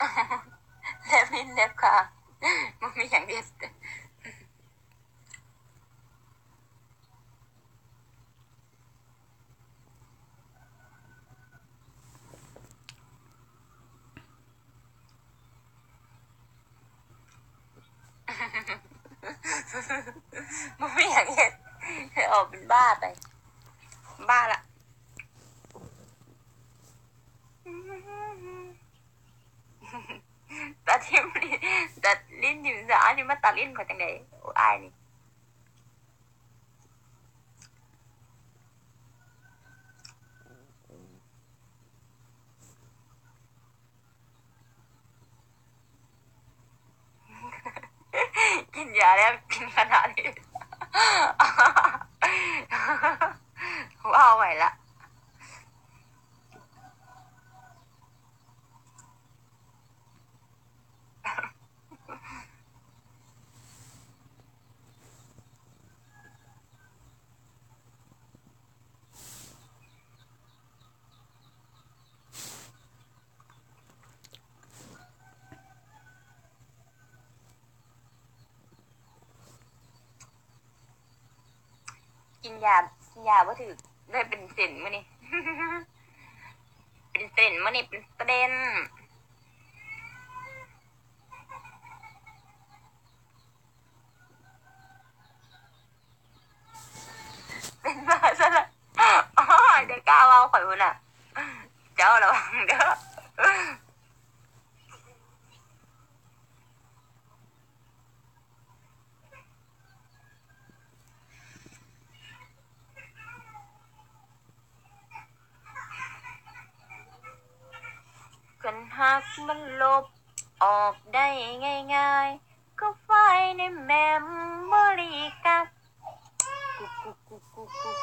ແລບລີ້ນແລບຄາງ ບໍ່ມີຫຍັງເຮັດ. ບໍ່ມີຫຍັງເຮັດ ອອກເປັນບ້າໄປ ບ້າລະ. ຕັດຖິ້ມ ຕັດລີ້ນຖິ້ມຊະ ອັນນີ້ມາຕັດລີ້ນຂ້ອຍຈັ່ງໃດ ໂອ້ ອາຍນີ້. ກິນຢາແລ້ວກິນຂະໜາດນີ້ ເວົ້າໄວ້ລະ. ກິນຢາ ກິນຢາບໍ່ຖືກ ເລີຍເປັນເສັ້ນມື້ນີ້ ເປັນເສັ້ນມື້ນີ້ ເປັນເສັ້ນ. ເປັນບ້າຊະລະ ໂອ້ຍ ຢ່າກ້າເວົ້າຂ້ອຍພຸ້ນນະ ເຈົ້າລະວັງເດີ້. ຄັນຫາກມັນລົບອອກໄດ້ງ່າຍໆ ກໍໄຟໃນແມມໂມຣີກັກ ກຸກກຸກກຸກກຸກກຸກ